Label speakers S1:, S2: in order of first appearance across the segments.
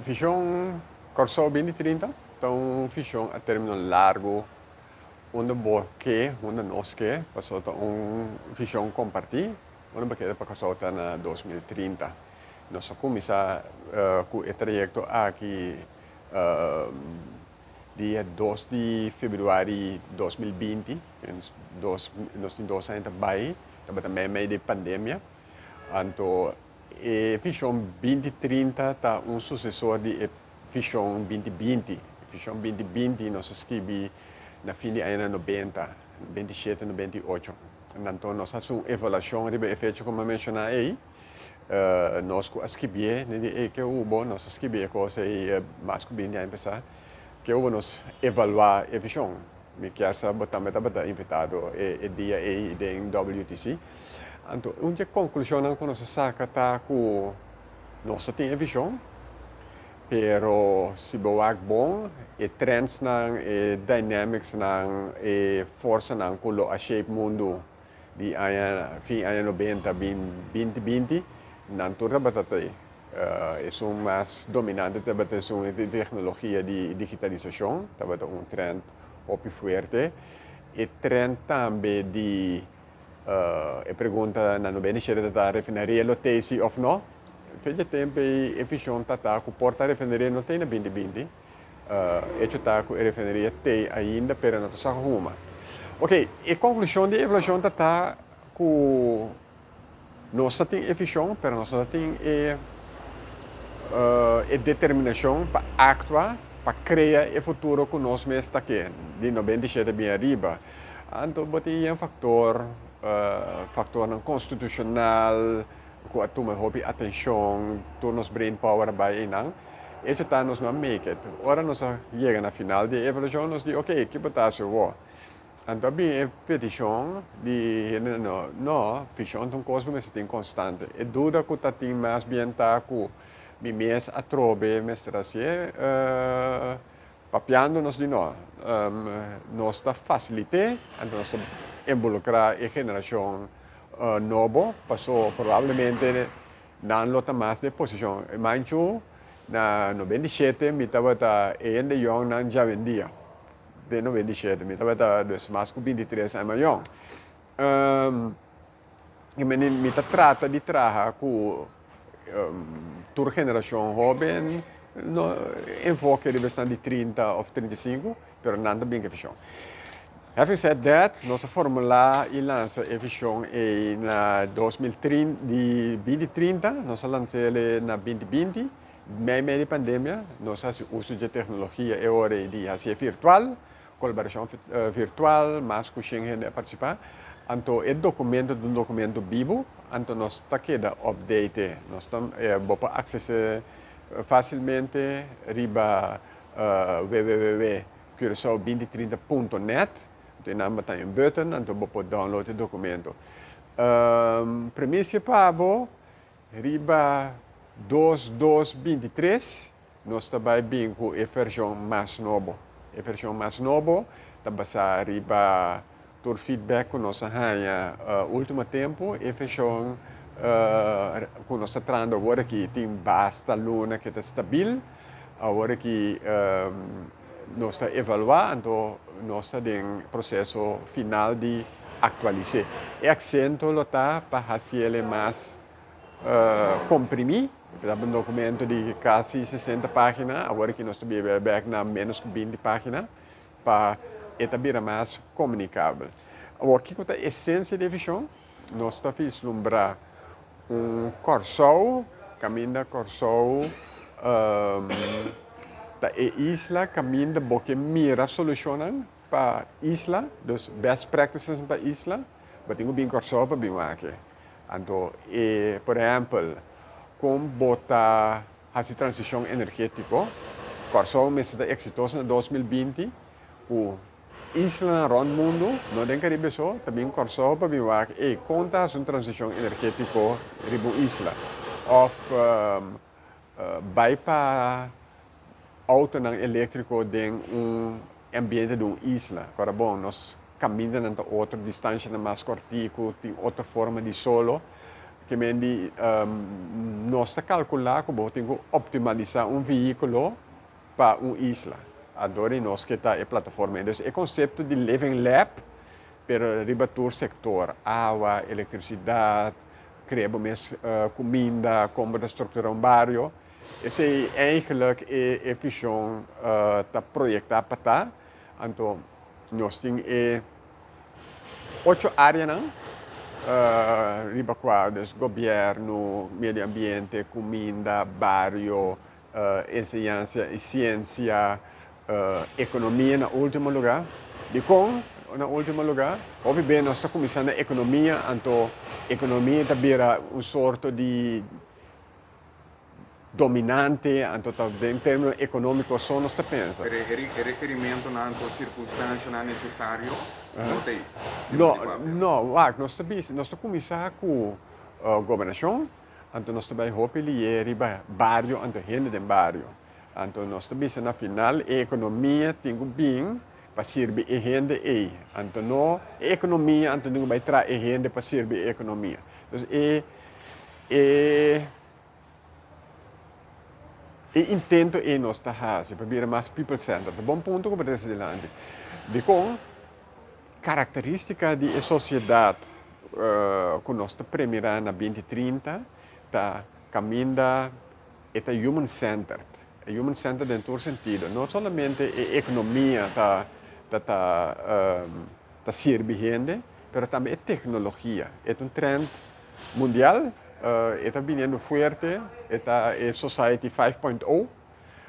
S1: Vishon Kòrsou 2030 ta un vishon a término largu unda bo ke, unda nos ke, pasobra ta un vishon kompartí unda bo keda pa Kòrsou ta na 2030. Nos a kuminsá ku e trayekto aki dia 2 di febrüari 2020, nos tin 2 aña ta bai, tabata meimei di pandemia. Anto e vishon 2030 ta un susesor di e vishon 2020. E vishon 2020 nos a skibi na fin di añanan 90, 97, 98. Anto nos a hasi un evaluashon riba e fecha ku mi a menshoná ei. Nos ku a skibié di ei ke hubo, nos a skibi e kos ei mas ku 20 aña pasá, ke hubo nos evaluá e vishon. Mi kier sa bo tambe tabata invitado e dia ei den WTC. Anto un di e konklushonnan ku nos a saka ta ku nos a tin e vishon, pero si bo wak bon e trendsnan, e dynamicsnan, e forsanan ku lo a shape mundu di aña fin aña 90 bin 2020, nan tur tabata ta ei. Esun mas dominante tabata esun di teknologia di digitalisashon, tabata un trend hopi fuerte. E trend tambe di e pregunta na 97 ta refinaria lo tei si òf no. Fecha tempu ei e vishon ta ta ku por ta refinaria no tei na 2020. Echo ta ku e refinaria tei ainda pero no ta sa huma. Oke, e konklushon di e evaluashon ta ta ku nos ta tin e vishon pero nos no ta tin e e determinashon pa aktua pa krea e futuro ku nos mes ta ke di 97 bin ariba. Anto bo tin yen faktor, faktornan konstitushonal ku a tuma hopi atenshon, tur nos brain power a bai einan. Echo ta nos no a make it. Ora nos a yega na final di e evaluashon nos di oke, ki bo ta hasi awor? Anto a bin e petishon di hende no, no, vishon ta un kos bo mester tin konstante. E duda ku ta tin mas bien ta ku mi mes atrobe mester hasié, papiando nos di no. Nos ta fasilit'é, anto nos ta involukrá e generashon nobo, paso probablemente nan lo ta mas den posishon. Manchu, na 97 mi tabata e hende yòngnan djawendia. Den 97 mi tabata dus mas ku 23 aña mayòn. I mi ta trata di traha ku tur generashon hóben, no enfoke riba esnan di 30 òf 35, pero nan ta bin ku e vishon. Having said that, nos a formulá i lansa e vishon ei na 2030, di 2030, nos a lans'el na 2020, Meimei di pandemia nos a hasi uso dje teknologia e ora ei di hasié virtual, kolaborashon virtual, mas ku shen hende a partisipá. Anto e dokumento ta un dokumento bibu, anto nos ta keda update. Nos ta bo por akses'é fásilmente riba www.curacao2030.net, anto e nan bo ta un button, anto bo por download e dokumento. Premisia pa bo. Riba dos dos 23 nos ta bai bin ku e vershon mas nobo. E vershon mas nobo ta basá riba tur feedback ku nos a haña último tempu. E vershon ku nos ta trahando awor aki tin basta luna ku ta stabil. Awor aki nos ta evaluá, anto nos ta den proseso final di aktualis'é. E aksento lo ta pa hasiel e mas komprimí. E ta un dokumento di kasi 60 página, awor aki nos ta bira bèk na ménos ku 20 página pa e ta bira mas komunikabel. Awor, kiko ta esensia di e vishon? Nos ta vislumbrá un Kòrsou kaminda Kòrsou ta e isla kaminda bo ke mira solushonnan pa isla, dus best practices pa isla, bo tin ku bin Kòrsou pa bin wak e. Anto e por ehèmpel kon bo ta hasi transishon energétiko, Kòrsou mester ta eksitoso na 2020 ku islanan rònt mundu, no den Karibe so, ta bin Kòrsou pa bin wak ey kon ta hasi un transishon energétiko riba un isla òf bai pa outonan eléktriko den un ambiente di un isla. Kòrda bon, nos kamindanan ta otro, distanshanan mas kòrtiku, tin otro forma di solo. Ke men di nos ta kalkulá ku bo tin ku optimalisá un vehíkulo pa un isla. Anto di nos ke ta e plataforma ei. Dus e konsepto di Living Lab, pero riba tur sektor, awa, elektrisidat, krea bo mes kuminda, kon bo ta strukturá un bario, esei eigenlijk e e vishon ta proyektá pa ta. Anto nos tin e ocho áreanan riba kua dus gobièrnu, medio ambiente, kuminda, bario, enseñansa i siensia, ekonomia na último lugá. Dikon na último lugá? Hopi bes nos ta kuminsá na ekonomia, anto ekonomia ta bira un sorto di dominante, anto ta den término ekonómiko so nos ta pensa.
S2: Pero e rekerimentonan anto sirkunstanshanan nesesario no ta ei.
S1: No, no, wak, nos ta bisa, nos ta kuminsá ku gobernashon, anto nos ta bai hopi lié riba bario, anto hende den bario. Anto nos ta bisa na final e ekonomia tin ku bin pa sirbi e hende ei. Anto no e ekonomia anto tin ku bai traha e hende pa sirbi e ekonomia. Entonces e e e intento ei nos ta hasi pa bira mas people centered. Ta bon punto ku bo trese dilanti. Dikon karakteristika di e sosiedat ku nos ta premirá na binti trinta ta kaminda e ta human centered. E human centered den tur sentido. No solamente e ekonomia ta ta ta ta sirbi hende, pero tambe e teknologia. E ta un trend mundial, e ta biniendo fuerte, e ta e society 5.0,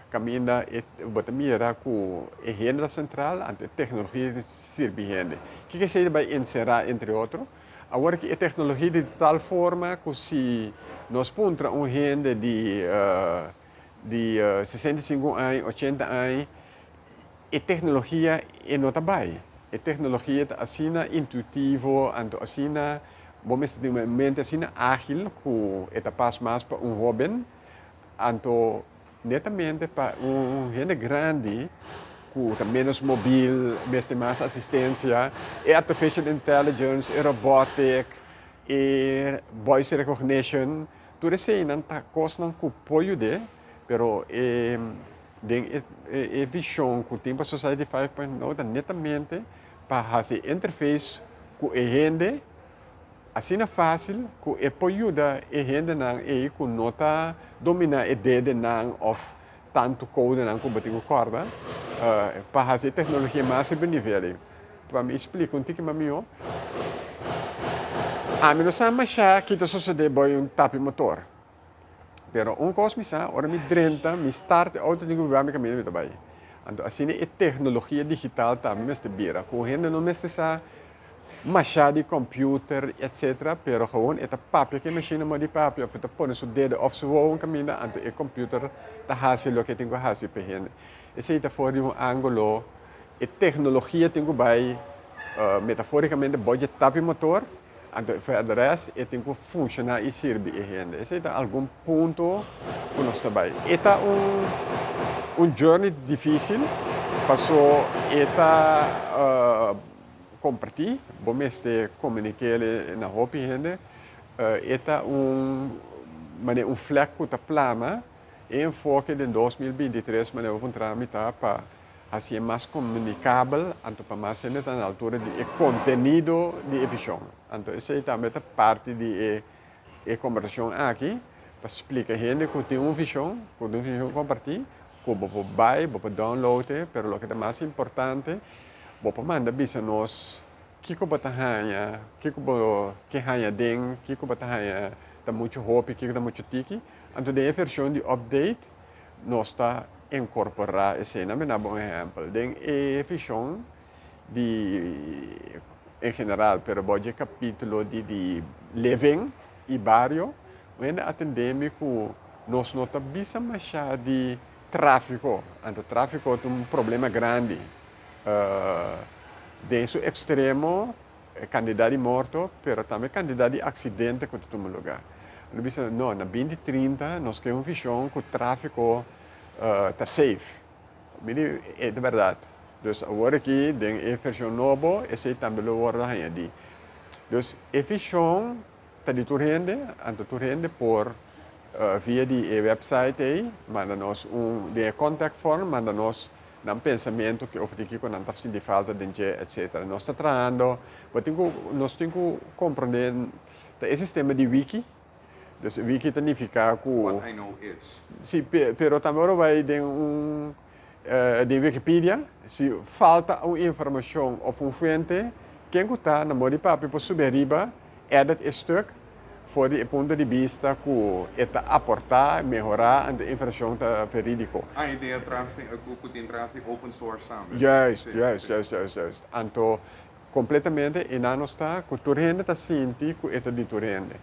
S1: kaminda e bo ta mira ku e hende ta sentral, anto e teknologia ta sirbi hende. Kiko esei ta bai enserá entre otro? Awor ki e teknologia di tal forma ku si nos puntra un hende di di 65 aña, 80 aña, e teknologia e no ta bai. E teknologia ta asina intuitivo, anto asina bo mester tin un mente asina ágil ku e ta pas mas pa un hóben, anto netamente pa un hende grandi ku ta ménos mobil, mester mas asistensia, e artificial intelligence, e robotic, e voice recognition, tur eseinan ta kosnan ku por yud'é, pero e den e e vishon ku tin pa Society 5.0 ta netamente pa hasi e interface ku e hende asina fásil ku e por yuda e hendenan ei ku no ta dominá e dedenan òf tantu koudenan ku bo tin ku kòrda pa hasi e teknologia mas riba nivel ei. Pa mi splika un tiki mas mihó, ami no sa mashá ki ta sosodé bou un tapi motor. Pero un kos mi sa, ora mi drenta, mi start e outo tin ku bira mi kaminda mi ta bai. Anto asina e teknologia digital tambe mester bira, ku hende no mester sa mashá di computer etcetera, pero gewoon e ta papia ku e mashina moda di papia of e ta pone su dedo of su wowo un kaminda, anto e computer ta hasi loke e tin ku hasi pa e hende. Esei ta for di un angulo e teknologia tin ku bai metaforikamente bo dje tapia motor, Anto verder rest e tin ku funshoná i sirbi e hende. Esei ta algun punto ku nos ta bai. E ta un un journey difísil paso e ta kompartí, bo mester komunik'é na hopi hende. E ta un manera un flek ku ta plama e enfoke den 2023 manera bo puntra mi ta pa Hasié mas komunikabel, anto pa mas hende ta na altura di e kontenido di e vishon. Anto esei tambe ta parti di e e kombersashon aki, pa splika hende ku tin un vishon, ku tin un vishon kompartí, ku bo por bai, bo por download e, pero loke ta mas importante, bo por manda bisa nos kiko bo ta haña, kiko bo ke haña aden, kiko bo ta haña ta muchu hopi, kiko ta muchu tiki. Anto den e vershon di update nos ta inkorporá esei. Nan bina bo un ehèmpel. Den e vishon di en general, pero bo dje kapítulo di di living i bario, un hende a tendé mi ku nos no ta bisa mashá di tráfiko. Anto tráfiko ta un problema grandi. Den su ekstremo e kandidat di morto, pero tambe kandidat di aksidente ku ta tuma lugá. Lo bisa, no, na 2030 nos ke un vishon ku tráfiko ta safe. Mi di, e ta bèrdat. Dus awor aki den e vershon nobo esei tambe lo wòrdu hañadí. Dus e vishon. ta di tur hende, anto tur hende por via di e website ei manda nos un den e contact form manda nos nan pensamentu ki of di kiko nan ta sinti falta den dje etcetera. Nos ta trahando, bo tin ku nos tin ku komprondé ta e sistema di wiki, dus wiki ta nifiká ku.
S2: What I know is.
S1: Si, pero tambe ora bo bai den un den Wikipedia si falta un informashon of un fuente ken ku ta na moda di papia por subi ariba edit e stuk for di e punto di bista ku e ta aportá, mehorá anto e informashon ta verídiko.
S2: Ah, idea tras di ku tin tras di open source tambe.
S1: Juist, juist, juist, juist, juist. Anto Completamente e nan nos ta cu tur hende ta sinti cu e ta di tur hende.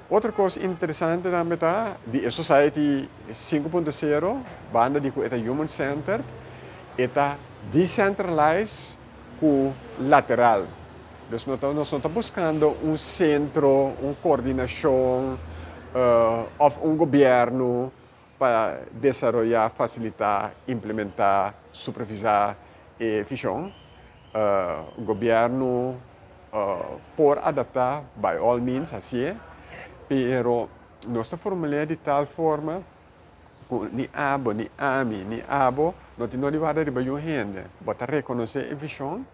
S1: Otro cos interesante tambe ta di e society 5.0, banda di cu e ta human centered, e ta decentralized cu lateral. Dus no ta, nos no ta buscando un centro, un coordinacion of un gobierno pa desaroyá, fasilitá, implementá, supervisá e vishon. Gobièrnu por adaptá, by all means, hasié, pero nos ta formul'é di tal forma ku ni abo, ni ami, ni abo no tin nodi warda riba yu hende. Bo ta rekonosé e vishon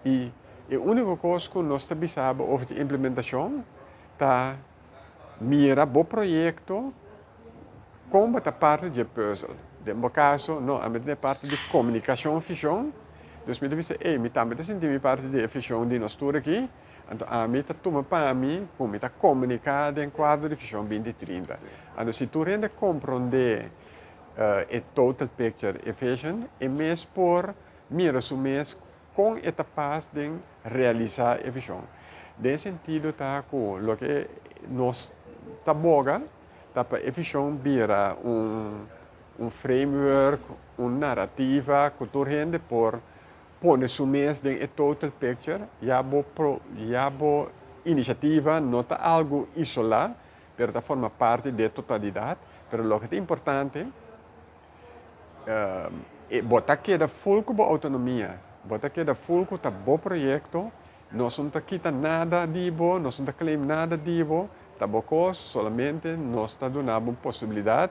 S1: i e úniko kos ku nos ta bisa bo over di implementashon ta mira bo proyekto Kon bo ta parti dje pùzel? Den bo kaso, no, ami ta den parti di komunikashon fishon. Dus mi ta bisa, ey, mi tambe ta sinti mi parti di e fishon di nos tur aki, anto ami ta tuma pa mi ku mi ta komuniká den kuadro di fishon 2030. Anto si tur hende komprondé e total picture, e vision, e mes por mira su mes kon e ta pas den realisá e vishon. Den e sentido ta ku loke nos ta boga ta pa e vishon bira un un framework, un narativa ku tur hende por pone su mes den e total picture, ya bo pro ya bo inisiativa no ta algu isolá, pero ta forma parti di e totalidat. Pero loke ta importante, bo ta keda ful ku bo outonomia, bo ta keda ful ku ta bo proyekto, nos no ta kita nada di bo, nos no ta claim nada di bo, ta bo kos, solamente nos ta duna bo un posibilidat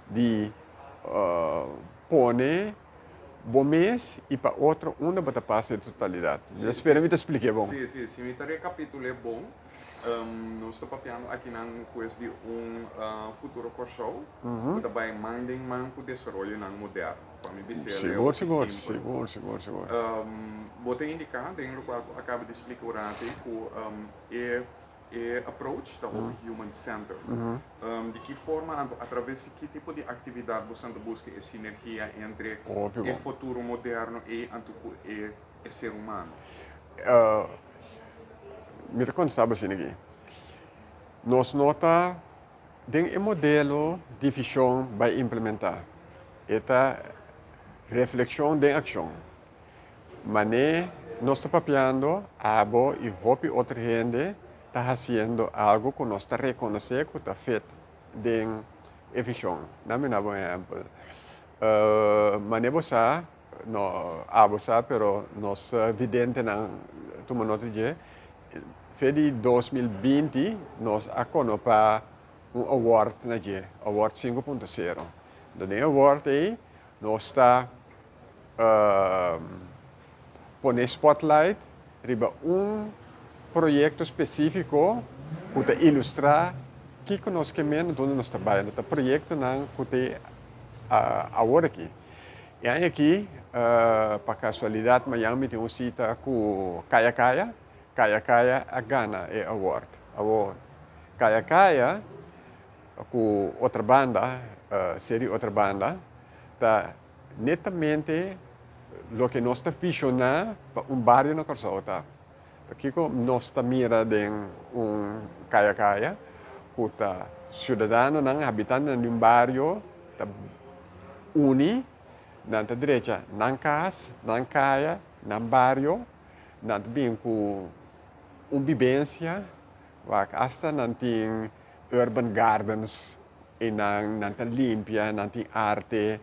S1: di pone bo mes i pa otro unda bo ta pasa e totalidat. Mi ta spera mi ta splik'é bon.
S2: Sí, sí, si mi ta rekapitul'é bon, Nos ta papiando akinan pues di un futuro Kòrsou ku ta bai man den man ku desaroyonan moderno. Pa mi bis'el e hopi simpel.
S1: Sigur, sigur, sigur.
S2: Bo ta indiká den lokual bo a kaba di splika un ratu ku e e approach ta hopi human centered. Di ki forma anto atraves di ki tipo di aktividat boso ta buska e sinergia entre e futuro moderno ei anto ku e ser humano?
S1: Mi ta contesta bo asina aki. Nos no ta den e modelo di vision bay implementa. E ta reflexion den accion. Mane nos ta papiando, abo y hopi otro hende ta haciendo algo cu nos ta reconoce cu ta fit den e vision. Dame na bo ehempel. Mane bo sa No abo sa pero nos videntenan tuma nota di dje. Fe di 2020 nos a konopa un award na dje, award 5.0. Den e award ei nos ta pone spotlight riba un proyekto spesífiko ku ta ilustrá kiko nos ke men unda nos ta bai. Ta proyektonan ku ta awor aki. E aña aki, pa kasualidat mañan mi tin un sita ku Kaya Kaya. Kaya Kaya a gana e award. Awor, Kaya Kaya ku Otrabanda, seri Otrabanda, ta netamente loke nos ta vishoná pa un bario na Kòrsou ta. Pakiko nos ta mira den un Kaya Kaya ku ta siudadanonan, habitantenan di un bario ta uni, nan ta drecha nan kas, nan kaya, nan bario, nan ta bin ku un bibensia wak asta nan tin urban gardens i nan nan ta limpia, nan tin arte,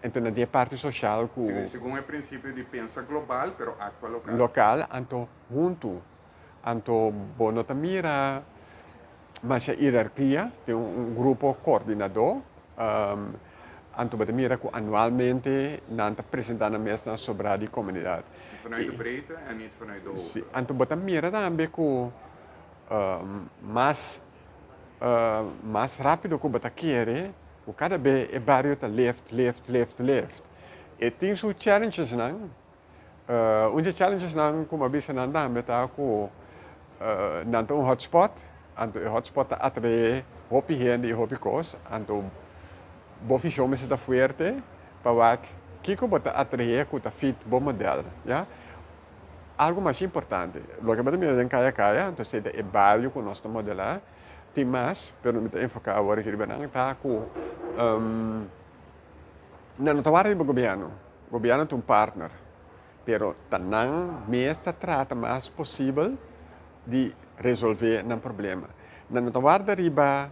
S1: enton nan tin e parti sosial ku.
S2: Segun e prinsipio di pensa global pero aktua lokal.
S1: Lokal, anto huntu. Anto bo no ta mira. Masha hierarkia, tin un grupo koordinadó. Anto bo ta mira ku anualmente nan ta presentá nan mes na sobrá di komunidat.
S2: Vanuit de breedte en niet vanuit de hoogte.
S1: Si, anto bo ta mira tambe ku mas mas rápido ku bo ta kere ku kada be e bario ta lift, lift, lift, lift. E tin su challengesnan. Un di e challengesnan ku mi a bisa nan tambe ta ku nan ta un hotspot, anto e hotspot ta atraé hopi hende i hopi kos, anto bo vishon mester ta fuerte pa wak kiko bo ta atraé ku ta fit bo modèl, ya. Algu mas importante, loke bo ta mira den Kaya Kaya, anto esei ta e bario ku nos ta modelá, tin mas, pero mi ta enfoká awor aki riba nan, ta ku nan no ta wak riba gobièrnu. Gobièrnu ta un partner, pero ta nan mes ta trata mas posibel di resolvé nan problema. Nan no ta warda riba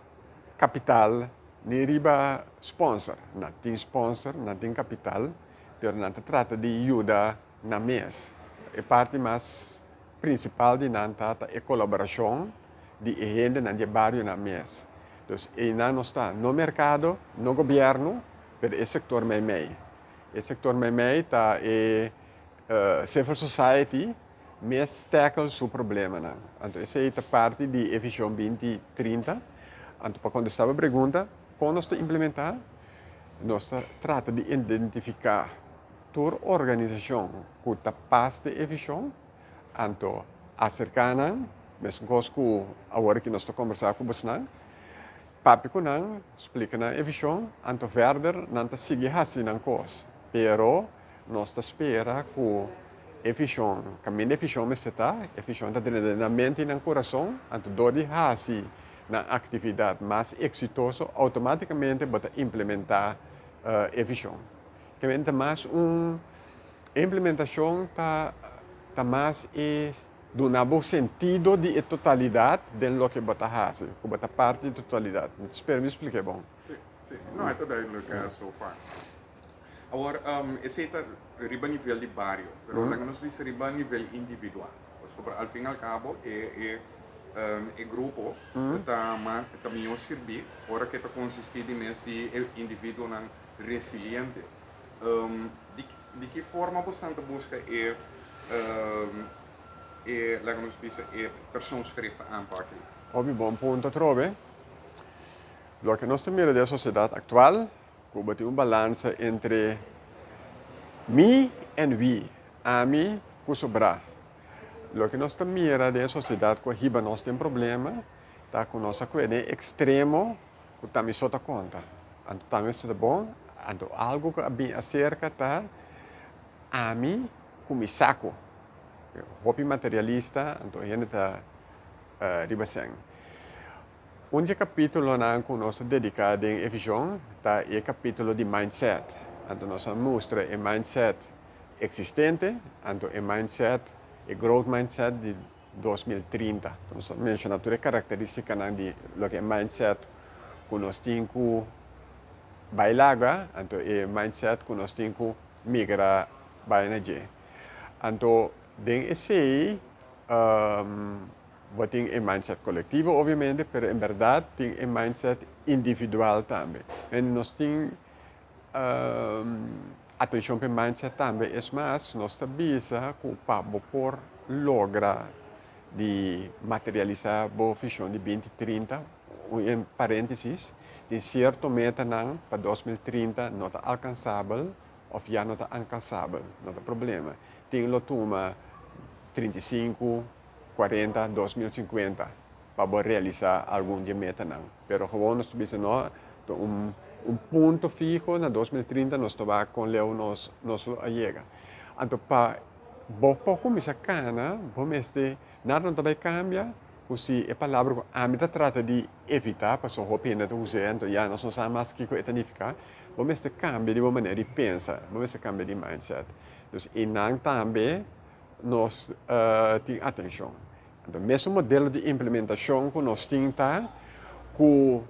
S1: kapital ni riba sponsor. Nan tin sponsor, nan tin kapital, pero nan ta trata di yuda nan mes. E parti mas prinsipal di nan ta ta e kolaborashon di e hendenan di e barionan mes. Dus einan nos ta, no merkado, no gobièrnu, pero e sektor meimei. E sektor meimei ta e civil society mes tackle su problemanan. Anto esei ta parti di e vision 2030. Anto pa kontestá bo pregunta, kon nos ta implementá? Nos ta trata di identifiká tur organisashon ku ta pas den e vision, anto aserká nan, meskos ku awor aki nos ta kombersá ku bosnan, Papia ku nan, splika nan e vishon, anto verder nan ta sigui hasi nan kos. Pero nos ta spera ku e vishon, kaminda e vishon mester ta, e vishon ta drenta den nan mente i nan kurason, anto dor di hasi nan aktividat mas eksitoso, outomátikamente bo ta implementá e vishon. Kende ta mas un implementashon ta ta mas e. Duna bo sentido di e totalidat den loke bo ta hasi, ku bo ta parti di totalidat. Mi ta spera mi splika e bon.
S2: Sí, sí. No, e ta duidelijk so far. Awor, esei ta riba nivel di bario, pero laga nos bisa riba nivel individual. Pasobra al fin al cabo e e e grupo ta mas ta mihó sirbí ora ku e ta konsistí di mes di e individuonan resiliente. Di Di ki forma bosan ta buska e e laga nos bisa e persoonsgerichte aanpak ei?
S1: Hopi bon punto atrobe. Loke nos ta mira den e sosiedat aktual ku bo tin un balansa entre mi en wi, ami ku sobrá. Loke nos ta mira den e sosiedat ku a hiba nos den problema ta ku nos a kue den e ekstremo ku ta mi so ta konta. Anto ta mi so ta bon, anto algu ku a bin aserka ta ami ku mi saku. Hopi materialista, anto hende ta riba sèn. Un dje kapítulonan ku nos a dediká den e vishon ta e kapítulo di mindset. Anto nos a mustra e mindset eksistente, anto e mindset, e growth mindset di 2030. Nos a menshoná tur e karakterístikanan di loke e mindset ku nos tin ku bai laga, anto e mindset ku nos tin ku migra bai na dje. Anto den esei bo tin e mindset kolektivo obviamente, pero en bèrdat tin e mindset individual tambe. En nos tin Atenshon pa e mindset tambe. Es mas, nos ta bisa ku pa bo por logra di materialisá bo vishon di 2030, un paréntesis, tin sierto metanan pa 2030 no ta alkansabel òf ya no ta alkansabel, no ta problema. Tin lo tuma 35, 40, 2050 pa bo realisá algun di e metanan. Pero gewoon nos ta bisa no, ta un un punto fiho na 2030 nos ta wak kon leu nos nos lo a yega. Anto pa bo por kuminsá kana bo mester nada no ta bai kambia ku si e palabra ku ami ta trata di evitá pasobra hopi hende ta us'é anto ya nos no sa mas kiko e ta nifiká, bo mester kambia di bo manera di pensa, bo mester kambia di mindset. Dus einan tambe nos tin atenshon. Anto mesun modelo di implementashon ku nos tin ta ku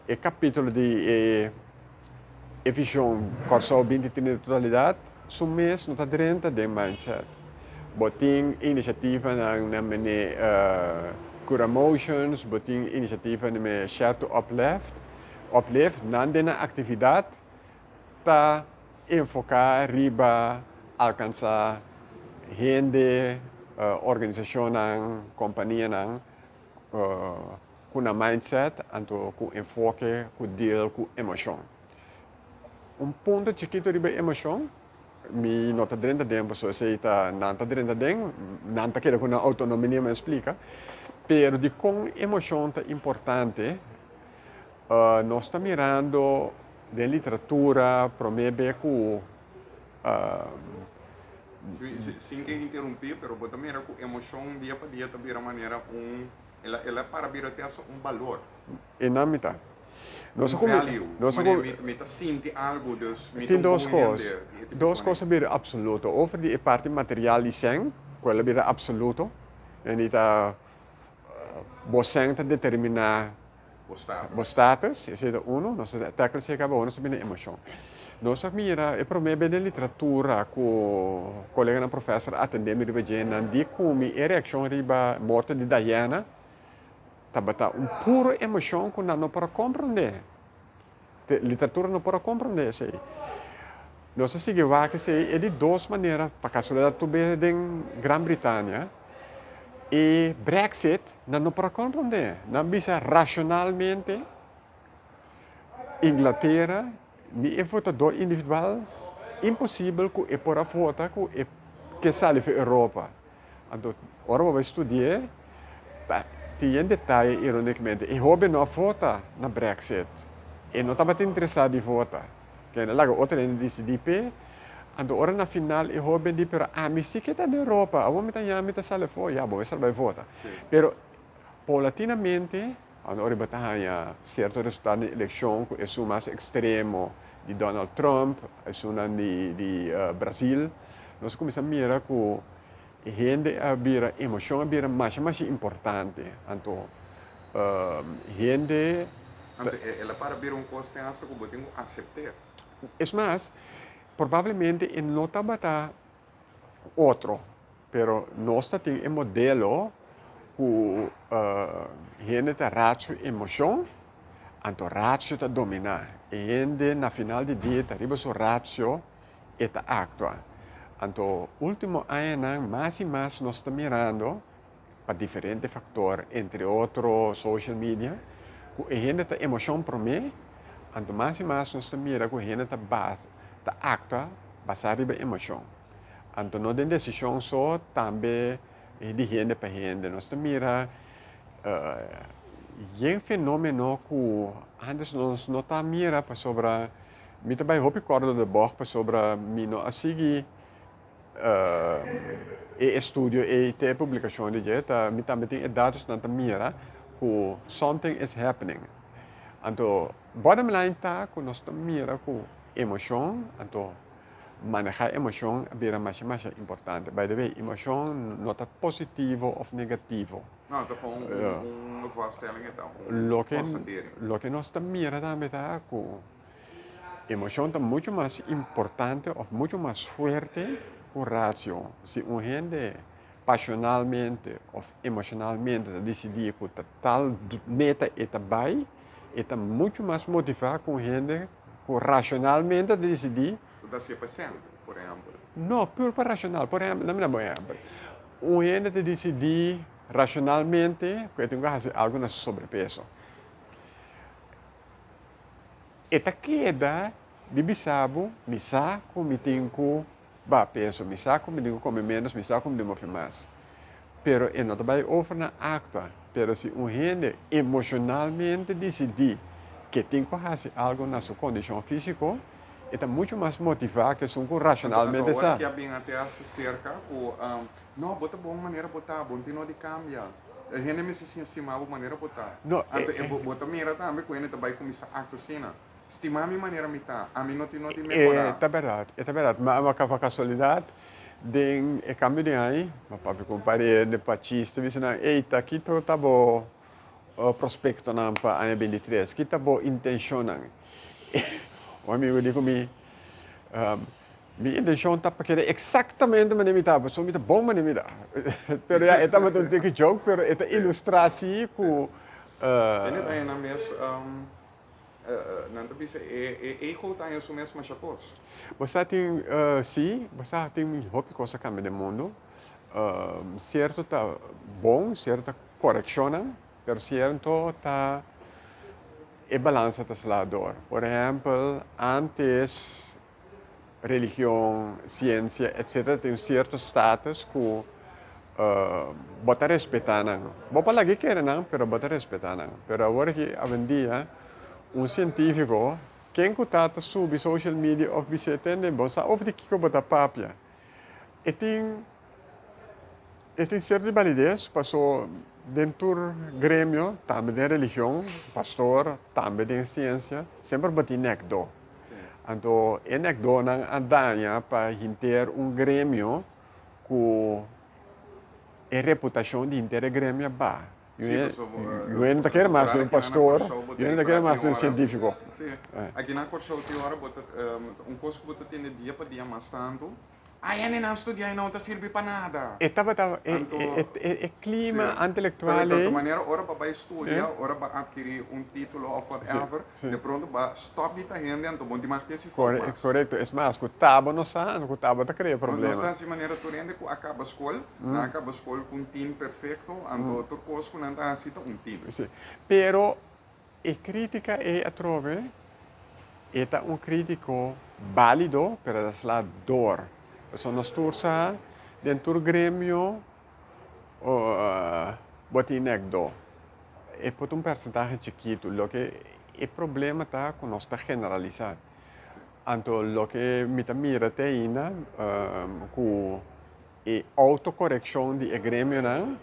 S1: e kapítulo di e e vishon Kòrsou 2030 totalidat su mes no ta drenta den mindset. Bo tin inisiativanan na mene Cura Motions, bo tin inisiativa di Share to Uplift, Uplift, nan den nan aktividat ta enfoká riba alkansá hende, organisashonnan, kompanianan ku nan mindset anto ku enfoke ku deal ku emoshon. Un punto chikitu riba emoshon, mi no ta drenta den pasobra esei ta nan ta drenta den, nan ta keda ku nan outonomia mi a splika, pero dikon emoshon ta importante, nos ta mirando den literatura promé be ku.
S2: Sin ke interumpí, pero bo ta mira ku emoshon dia pa dia ta bira manera un, el a para bira te hasta un balor.
S1: E nan mi ta.
S2: Nos a value. Nos a mi, mi ta sinti algu, dus mi ta un bon hende.
S1: Dos kos a bira absoluto. Over di e parti material di sèn, ku el a bira absoluto, en di ta bo sèn ta determiná bo status, esei ta uno. Nos a tackle esei kaba, nos a bini emoshon. Nos a mira e promé bes den literatura ku koleganan profèser a atendé mi riba dje, nan di ku mi e reakshon riba morto di Diana Tabata un puro emocion cu nan no por a comprende. Literatura no por a comprende esey. Nos a sigui wak esey e di dos manera, pa casualidad tur bes den Gran Britania, e Brexit nan no por a comprende. Nan bisa racionalmente Inglatera ni e votador individual imposibel cu e por a vota cu e ke sali for Europa. Anto ora bo bai studi'é, ta tin yen detaye ironikmente. E hoben no a vota na Brexit. E no tabata interesá di vota. Kende a laga otro hende disidí p'e. Anto ora na final e hoben di, pero ami si ke ta na Europa, awor mi ta ña mi ta sali afó. Ya, bo mester bai vota. Pero paulatinamente, anto ora bo ta haña sierto resultado di elekshon ku esun mas ekstremo di Donald Trump, esunnan di Brazil, nos a kuminsá mira ku e hende a bira, emoshon a bira masha masha importante. Anto hende.
S2: Anto el a para bira un kos ten hasta ku bo tin ku asept'é.
S1: Es mas, probablemente e no tabata otro, pero nos ta tin e modelo ku hende ta ratio emoshon, anto ratio ta dominá. E hende na final di dia ta riba su ratio e ta aktua. Anto ultimo añanan mas i mas nos ta mirando pa diferente faktor, entre otro social media, ku e hende ta emoshon promé, anto mas i mas nos ta mira ku e hende ta basa, ta aktua basá riba emoshon. Anto no den desishon so, tambe di hende pa hende. Nos ta mira yen fenomeno ku antes nos no ta mira pasobra mi ta bai hopi kòrda de bòg pasobra mi no a sigui E estudio ei te e publikashon di dje ta mi tambe tin e datosnan ta mira ku something is happening. Anto bottom line ta ku nos ta mira ku emoshon anto maneha emoshon a bira masha masha importante. By the way emoshon no ta positivo of negativo.
S2: No, ta gewoon un vaststelling e ta, un constatering.
S1: Loke nos ta mira tambe ta ku Emocion ta mucho mas importante of mucho mas fuerte cu ratio. Si un hende pasionalmente of emocionalmente ta dicidi cu ta tal meta e ta bay, e ta mucho mas motiva cu un hende cu racionalmente ta dicidi.
S2: Cu ta hacié pa cen, por ehempel.
S1: No, pur pa racional. Por ehempel, dame un ehempel. Un hende ta dicidi racionalmente cu e tin cu haci algo na su sobrepeso. E ta keda di bisa bo, Mi sa ku mi tin ku baha peso, mi sa ku mi tin ku kome ménos, mi sa ku mi tin ku move mas. Pero e no ta bai over na aktua. Pero si un hende emoshonalmente disidí ke tin ku hasi algu na su kondishon físiko, e ta muchu mas motivá ke esun ku rashonalmente sa.
S2: Anto awor ke a bin a te hasi serka ku, No, bo ta bon manera bo ta, bo no tin no di kambia. E hende mester siña stima bo manera bo ta.
S1: No,
S2: Anto e bo ta mira tambe ku hende ta bai kuminsá aktua asina. Stima mi manera mi ta, ami no tin no di mehorá.
S1: E ta bèrdat, e ta bèrdat. Ma ma pa kasualidat den e kambio di aña, mi papia ku un pariente pa chiste bisa nan, ey ta kito ta bo prospektonan pa aña bintitres? Ki ta bo intenshonnan? Un amigu di ku mi. Mi intenshon ta pa keda eksaktamente manera mi ta, pasobra mi ta bon manera mi ta. Pero ya, e tabata un tiki joke, pero e ta ilustrá si ku.
S2: Hende ta haña nan mes, nan ta bisa e ego ta haña su mes masha kos.
S1: Bo sa tin, si, bo sa tin hopi kos a kambia den mundu. Sierto ta bon, sierto ta korekshonnan, pero sierto ta e balansa ta sla dor. Por ehèmpel, ántes religion, siensia, etcetera tin un sierto status ku bo ta respetá nan. Bo por laga e kere nan, pero bo ta respetá nan. Pero awor aki, awendia, un sientífiko, ken ku ta ta subi social media òf bis'é tende, bo sa òf di kiko bo ta papia. E tin e tin sierto di balides paso den tur gremio, tambe den religion, pastor, tambe den siensia, semper bo tin nèkdó. Anto e nèkdónan a daña pa hinter un gremio ku e reputashon di hinter e gremio a baha. Yu no ta kere mas di un pastor, yu no ta kere mas di un sientífiko.
S2: Sí, aki na Kòrsou tin ora bo ta, un kos ku bo ta tende dia pa dia mas tantu, Ai hende nan studia i no ta sirbi pa nada.
S1: E tabata e klima antelektual ei.
S2: Di manera ora bo bai studia, ora bo atkirí un título òf whatever, de pronto bo a stòp di ta hende anto bo no tin mag tin si fout mas.
S1: Korekto, es mas ku tabo no sa, anto ku tabo ta krea problema.
S2: Nos ta hasi manera tur hende ku a kaba skol, nan a kaba skol ku un tin perfekto, anto tur kos ku nan ta hasi ta un tin.
S1: Sí, pero e krítika ei atrobe e ta un krítiko bálido, pero ta sla dor. Pasobra nos tur sa den tur gremio bo tin nèk do. E por ta un persentahe chikitu. Loke e problema ta ku nos ta generalisá. Anto loke mi ta mira te ainda ku e outokorekshon di e gremionan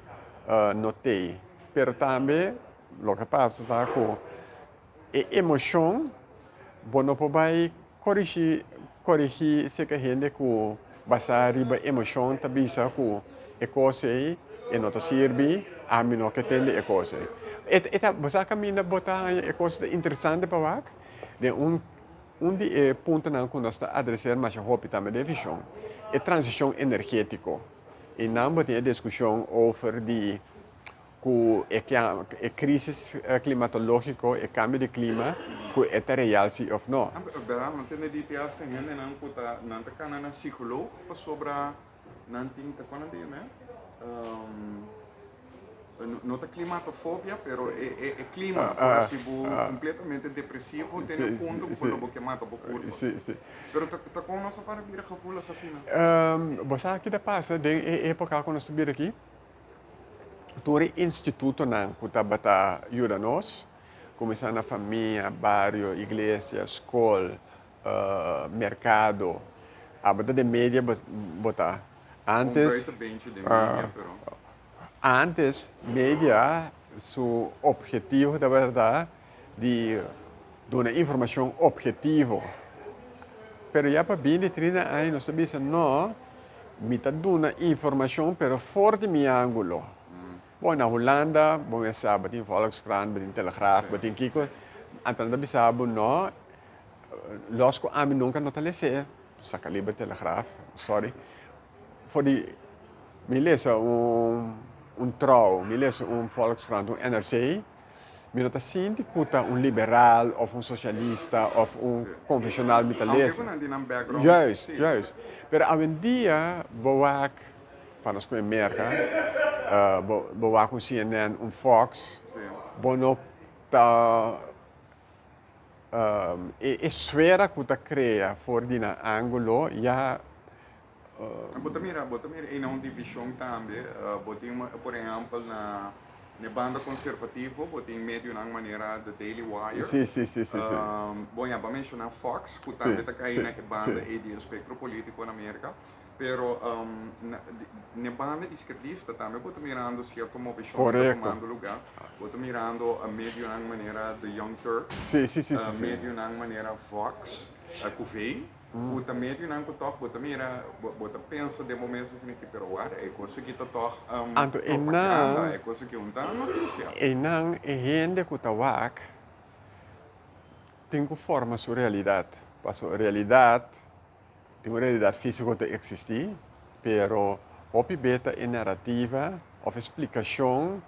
S1: no t'ei. Pero tambe loke pasa ta ku e emoshon bo no por bai korigí korigí seka hende ku basá riba emoshon ta bisa ku e kos ei e no ta sirbi, ami no ke tende e kos ei. E ta bo sa kaminda bo ta haña e kos ta interesante pa wak den un Un di e puntonan ku nos ta adreser masha hopi tambe den vishon, e transishon energétiko. I nan bo tin e diskushon over di ku e e krísis klimatológiko, e kambio di klima, ku e ta real si òf no.
S2: Bera, mi tende di te hasta hendenan ku ta nan ta kana na psikoloog pasobra nan tin, ta kon nan ta yama e? No ta klimatofobia, pero e klima por hasi bo kompletamente depresivo te na punto ku por lo bo ke mata bo kurpa. Pero ta kon nos a para bira gevoelig asina?
S1: Bo sa ki ta pasa den e epoka ku nos ta bira aki? Tur e institutonan ku tabata yuda nos, kuminsá na famia, bario, iglesia, skol, merkado, tabata den media bo ta. Antes. Antes media su obhetivo tabata di duna informacion obhetivo, pero ya pa binti trinta aña nos ta bisa no, mi ta duna informacion pero for di mi angulo. Bo na Hulanda bo mes sa bo tin Volkskrant, bo tin Telegraaf, bo tin kiko, anto nan ta bisa bo no, los ku ami nunka no ta lese, saka liber Telegraaf, sorry. For di mi lesa un un Trouw, mi lesa un Volkskrant, un NRC, mi no ta sinti ku ta un liberal òf un sosialista òf un konfeshonal mi ta
S2: Aunke
S1: lesa.
S2: ku nan tin nan background,
S1: Juist,
S2: sí.
S1: juist. Pero awendia bo wak, pa nos ku e Merka, bo bo wak un CNN, un Fox, bo no ta e esfera ku ta krea for di nan ángulo ya.
S2: Bo ta mira, bo ta mira ei na un divishon tambe. Bo tin por ehèmpel na e banda konservativo bo tin medionan manera The Daily Wire.
S1: Sí, sí, sí, sí, sí.
S2: Bon ya bo a menshoná Fox ku tambe ta kai na e banda ei di espektro polítiko na Merka. Pero na e banda iskerdista tambe bo ta mirando sierto moveshon ku ta tumando lugá. Bo ta mirando medionan manera The Young Turks,
S1: Sí, sí, sí, sí, sí.
S2: medionan manera Vox ku V. Ku ta medionan ku tòg bo ta mira, bo ta pensa den bo mes asina ki, pero wak, e kos aki ta tòg
S1: Anto
S2: propaganda,
S1: einan,
S2: e kos aki un ta notisia.
S1: Einan e hende ku ta wak tin ku forma su realidat, pasobra realidat Tin un realidat físiko ta eksistí, pero hopi be ta e narativa òf e splikashon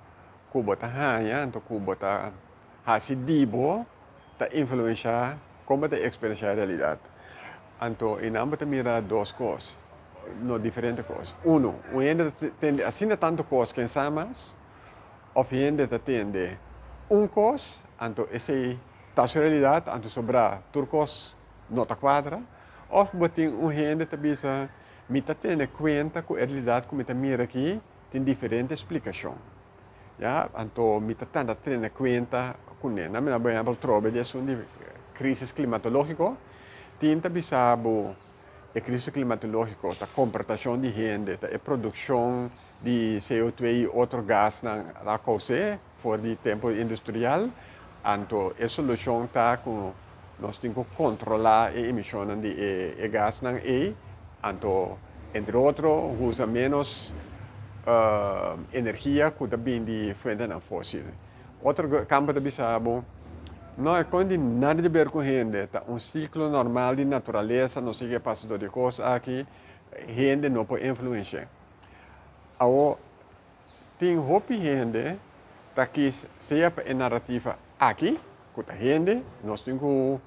S1: ku bo ta haña anto ku bo ta hasi di bo ta influenshá kon bo ta eksperenshá e realidat. Anto einan bo ta mira dos kos, no diferente kos. Unu, un hende ta tende asina tantu kos ken sa mas, òf hende ta tende un kos, anto esei ta su realidat, anto sobrá tur kos no ta kuadra. Òf bo tin un hende ta bisa, Mi ta tene kuenta ku e realidat ku mi ta mira aki tin diferente splikashon. Ya, anto mi ta tanda tene kuenta kuné. Na mira por ehèmpel trobe di esun di krísis klimatológiko, tin ta bisa bo e krísis klimatológiko ta komportashon di hende, ta e produkshon di CO2 i otro gasnan a kous'é for di tempu industrial, anto e solushon ta ku nos tin ku kontrolá e emishonnan di e gasnan ei, anto entre otro usa ménos energia ku ta bin di fuentenan fósil. Otro kampo ta bisa bo, no e kon di nada di ber ku hende, ta un siklo normal di naturalesa, nos tin ke pasa dor di e kos aki, hende no por influensh'é. Awor, tin hopi hende ta kis sea pa e narativa aki, ku ta hende, nos tin ku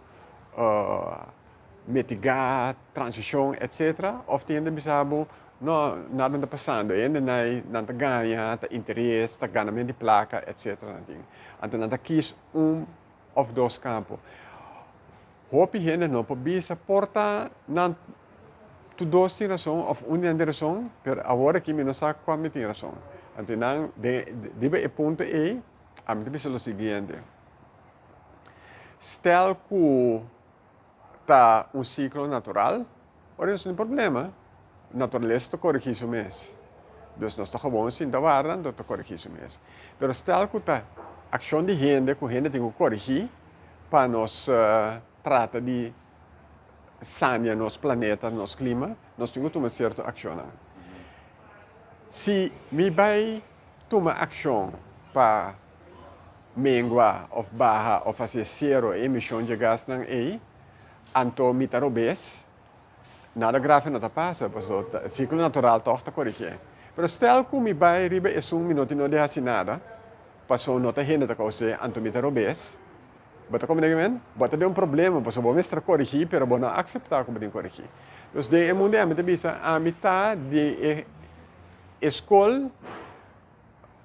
S1: mitigá transishon etcetera, òf tin hende bisa bo, no, nada no ta pasando, e hendenan ei nan ta gaña, ta interes, ta ganamentu di plaka etcetera nan tin. Anto nan ta kis un òf dos kampo. Hopi hende no por bisa por ta nan tur dos tin rason of un di nan tin rason, pero awor aki mi no sa cua mi tin rason. Anto nan den riba e punto ey ami ta bisa lo siguiente, stel cu ta un ciclo natural, ora nos no tin problema, naturalesa ta corigi su mes. Dus nos ta gewoon sinta warda anto ta corigi su mes. Pero stel cu ta accion di hende cu hende tin cu corigi, pa nos trata di sania nos planeta, nos klima, nos tin ku tuma sierto akshonnan. Si mi bai tuma akshon pa mengua òf baha òf hasi sero e emishon dje gasnan ei, anto mi ta robes, nada grave no ta pasa, pasobra e siklo natural tòg ta korigié. Pero stel ku mi bai riba esun mi no tin no di hasi nada, pasobra no ta hende ta kous'é, anto mi ta robes. Bo ta komprende kimen? Bo ta den un problema pasobra bo mester korigí pero bo no a akseptá ku bo tin korigí. Dus den e mundu ei ami ta bisa ami ta di e e skol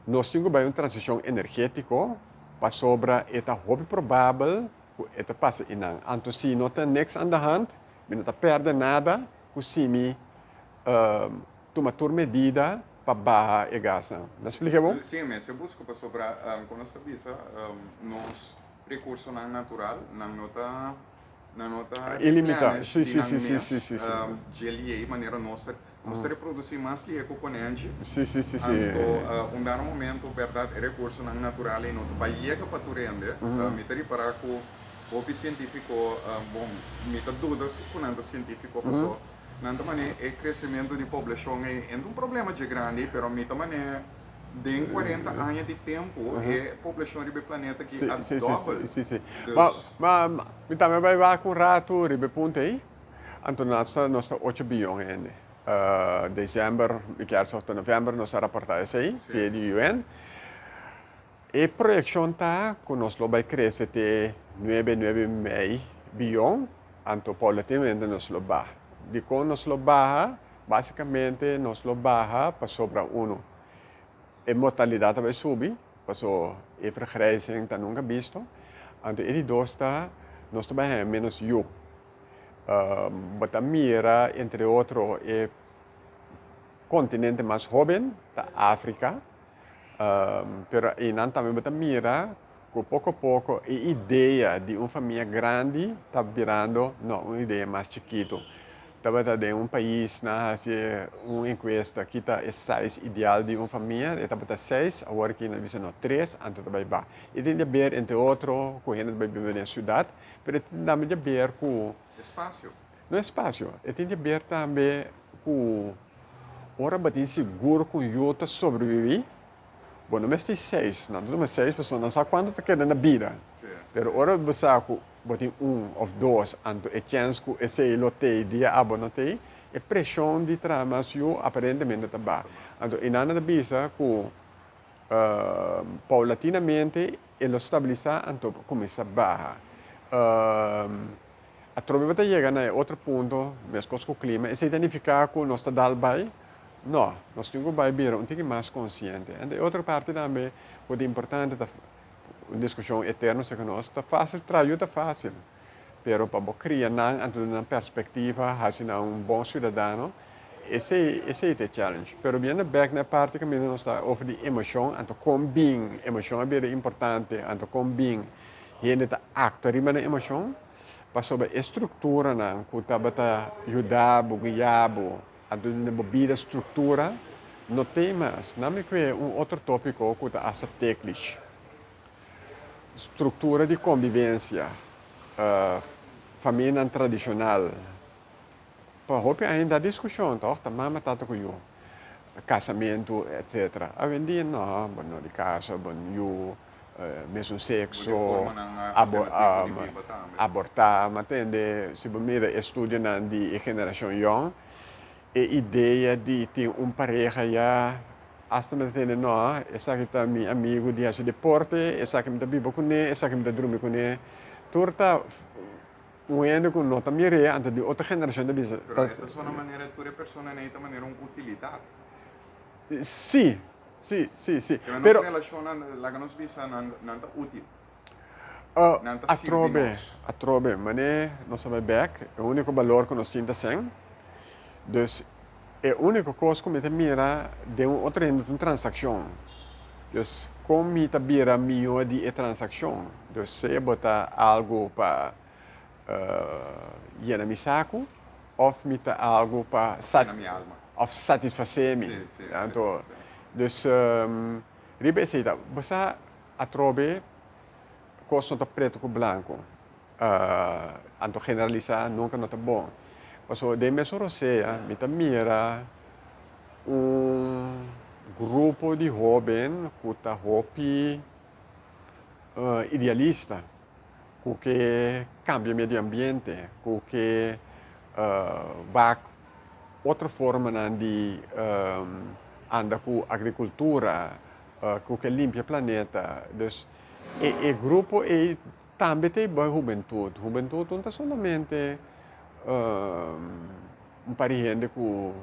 S1: nos tin ku bai un transishon energétiko pasobra e ta hopi probabel ku e ta pasa einan. Anto si no ta niks aan de hand mi no ta pèrdè nada ku si mi tuma tur medida pa baha e gasnan. Mi a splika bo?
S2: Sí, mester busca pasobra con nos ta bisa nos recursonan natural nan no ta nan no ta
S1: Ilimita.
S2: replenish di nan mes dje liei manera nos ta nos ta reproduci mas liei cu konenchi anto un dado momento berdad e recursonan natural ei no ta bay yega pa tur hende. Mi ta ripara cu hopi cientifico bon mi ta duda cu nan ta cientifico paso Nan ta manera e crecemento di poblacion ei enta un problema dje grandi, pero mi ta manera den 40 aña di tempo e poblacion riba e planeta aki a dobbel.
S1: Sí, sí.
S2: Dus.
S1: Ma, ma mi tambe bai wak un ratu riba e punto ei. Anto nos ta, nos ta ocho biyon hende. December, mi kier sa ta november nos a raporta esei via di UN. E proyekshon ta ku nos lo bai krese te nuebe, nuebe i mei biyon, anto paulatinamente nos lo baha. Dikon nos lo baha? Basikamente nos lo baha pasobra uno, e mortalidat ta bai subi, paso e vergrijzing ta nunka bisto. Anto e di dos ta nos ta bai haña ménos yu. Bo ta mira entre otro e kontinente mas hóben ta Afrika. Pero einan tambe bo ta mira ku poko poko e idea di un famia grandi ta birando, no, un idea mas chikitu. Tabata den un pais nan a hasi un enkuesta ki ta e size ideal di un famia, e tabata seis, awor aki nan a bisa no, tres, anto ta bai ba. E tin di haber entre otro ku hende ta bai biba den siudat, pero e tin tambe di haber ku.
S2: Espasio.
S1: No espasio, e tin di haber tambe ku ora bo tin sigur ku yu ta sobreviví, bo no mester seis, nan ta tuma seis pasobra nan sa kuantu ta keda na bida. Pero ora bo sa ku. Bo tin un of dos, anto e chèns ku esei lo tei dia abo no tei, e preshon di traha mas yu aparentemente ta baha. Anto e nan ta bisa ku paulatinamente e lo stabilisá anto kuminsá baha. Atrobe bo ta yega na e otro punto, meskos ku klima, esei ta nifiká ku nos ta dal bai? No, nos tin ku bai bira un tiki mas konsiente. Anto e otro parti tambe ku ta importante ta un diskushon eterno serka nos, ta fásil traha yu ta fásil, pero pa bo kria nan anto duna nan perspektiva, hasi nan un bon siudadano, esei esei ta e challenge. Pero biendo bèk na e parti kaminda nos ta over di emoshon, anto kon bin emoshon a bira importante, anto kon bin hende ta aktua riba nan emoshon, pasobra e strukturanan ku tabata yuda bo, guia bo, a duna bo bida struktura, no t'ei mas. Nan mi kue un otro tópiko ku ta asta teklish, struktura di kombivensia, famianan tradishonal. Pa hopi ainda diskushon tòg, ta mama, tata ku yu, kasamentu, etsetera. Awendia no, bo no di kasa, bo yu, mesun sekso, abortá, ma tende si bo mira e studionan di e generashon yòn, e idea di tin un pareha ya asta mi ta tende no, esaki ta mi amigu di hasi deporte, esaki mi ta biba kuné, esaki mi ta drumi kuné, tur ta un hende ku no ta mir'é, anto di otro generashon ta bisa.
S2: Pero e ta sona manera tur e personanan ei ta manera un utilidat.
S1: Sí, sí, sí, sí.
S2: Pero nos relashonnan, laga nos bisa, nan nan ta útil. Nan ta sirbi
S1: Atrobe,
S2: nos.
S1: atrobe, manera nos a bai bèk, e úniko balor ku nos tin ta sèn. Dus e úniko kos ku mi ta mira den un otro hende ta un transakshon. Dus kon mi ta bira mihó di e transakshon? Dus sea bo ta algu pa yena mi saku òf mi ta algu pa
S2: Yena mi alma.
S1: òf satisfasé mi.
S2: Sí, sí, sí,
S1: Anto,
S2: sí.
S1: dus riba esei ta, bo sa atrobe kos no ta pretu ku blanku. Anto generalisá nunka no ta bon. Pasobra den mesun rosea mi ta mira un grupo di hóben ku ta hopi idealista, ku ke kambia medio ambiente, ku ke wak otro formanan di anda ku agrikultura, ku ke limpia planeta. Dus e grupo ei Tambe ta e bai hubentut. Hubentut no ta solamente un par di hende ku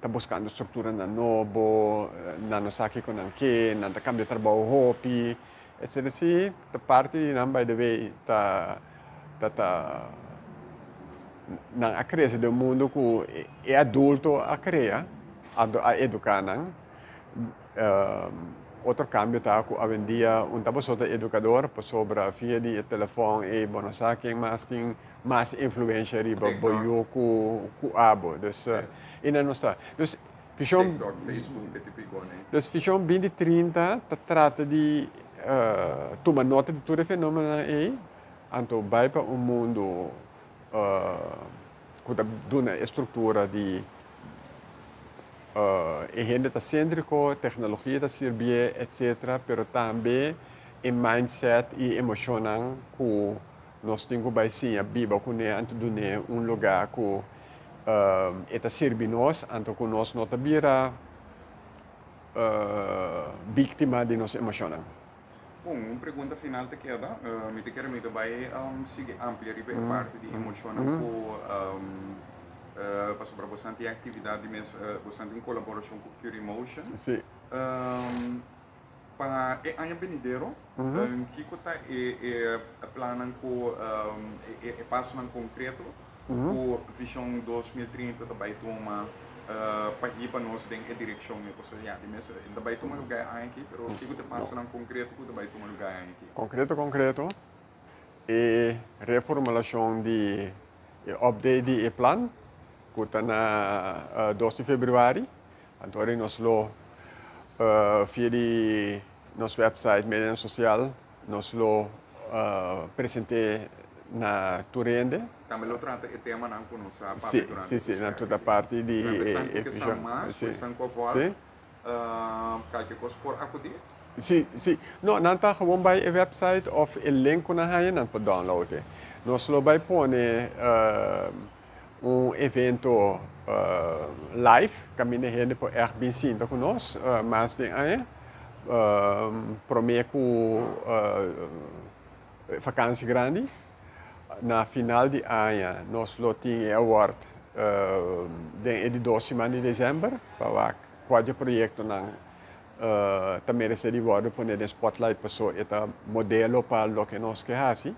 S1: ta buskando strukturanan nobo, nan no sa kiko nan ke, nan ta kambia trabou hopi, etcetera. Si, ta parti di nan by the way ta ta ta nan a krese den un mundu ku e adulto a krea, a eduká nan. Otro kambio ta ku awendia un ta boso ta edukador pasobra via di e telefòn ei bo no sa ken mas tin mas influensha riba bo yu ku ku abo. Dus i nan nos ta. Dus Vishon Dus Vishon binti trinta ta trata di tuma nota di tur e fenómenonan ei anto bai pa un mundu ku ta duna e struktura di E hende ta séntriko, teknologia ta sirbié, etcetera, pero tambe e mindset i emoshonnan ku nos tin ku bai siña biba kuné anto dun'é un lugá ku e ta sirbi nos, anto ku nos no ta bira víktima di nos emoshonnan.
S2: Bon, un pregunta final ta keda. Mi ta kere mi ta bai sigui amplia riba e parti di emoshonnan ku pasobra bosan tin aktividat di mes, bosan tin un kolaborashon ku Cure Emotion.
S1: Sí.
S2: Pa e aña benidero, kiko ta e plannan ku e pasonan konkreto ku Vision 2030 ta bai tuma pa hiba nos den e direkshon ei? Pasobra ya, di mes e ta bai tuma lugá e aña aki, pero kiko ta e pasonan konkreto ku ta bai tuma lugá e aña aki?
S1: Konkreto konkreto, e reformulashon di e update di e plan ku ta na 2 di febrüari, anto ora nos lo via di nos website, medianan sosial, Nos lo present'é na tur hende.
S2: Tambe lo trata e temanan ku nos a papia durante
S1: e Si, na tur ta parti di
S2: e Esnan ku ke sa mas ku esnan ku a vòlg, kalke kos por akudí?
S1: Si, si. No, nan ta gewoon bai e website òf e link ku nan haña, nan por download e. Nos lo bai pone un evento live, kaminda hende por echt bin sinta ku nos mas den aña, promé ku vakansi grandi. Na final di aña nos lo tin e award den e di dos siman di desèmber pa wak kua dje proyektonan ta meresé di wòrdu pone den spotlight paso e ta modelo pa loke nos ke hasi.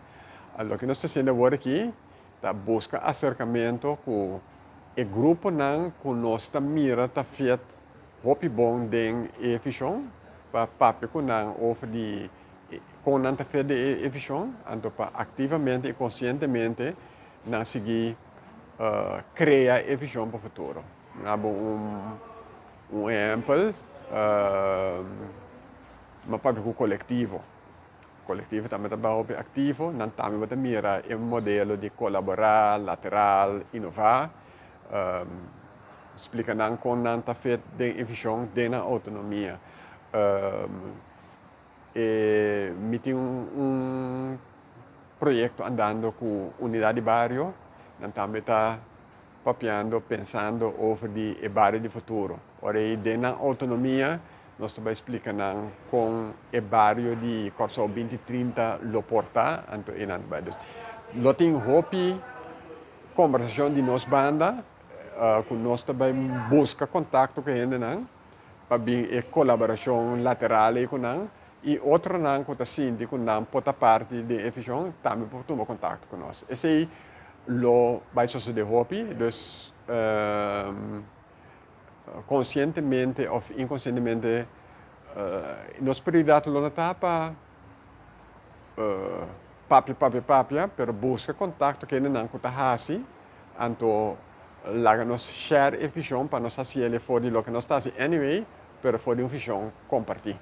S1: Loke nos ta hasiendo awor aki ta buska aserkamentu ku e gruponan ku nos ta mira ta fiet hopi bon den e vishon pa papia ku nan over di kon nan ta fiet den e vishon, anto pa aktivamente i konsientemente nan sigui krea e vishon pa futuro. Nan bo un ehèmpel, mi a papia ku kolektivo. Kolektivo tambe ta hopi aktivo, nan tambe bo ta mira e modelo di kolaborá, lateral, inová. Splika nan kon nan ta fit den e vishon, den nan outonomia. E mi tin un proyekto andando ku Unidat di Bario, nan tambe ta papiando, pensando over di e bario di futuro. Ora ei den nan outonomia nos ta bai splika nan kon e bario di Kòrsou 2030 lo por ta, anto ei nan ta bai. Dus lo tin hopi kombersashon di nos banda ku nos ta bai buska kontakto ku e hendenan pa bin e kolaborashon lateral ei ku nan i otronan ku ta sinti ku nan por ta parti den e vishon tambe por tuma kontakto ku nos. Esei lo bai sosodé hopi, dus konsientemente òf inkonsientemente nos prioridat lo no ta pa papia, papia, papia, pero buska kontakto ku hendenan ku ta hasi, anto laga nos share e vishon pa nos hasiel for di loke nos ta hasi anyway, pero for di un vishon kompartí.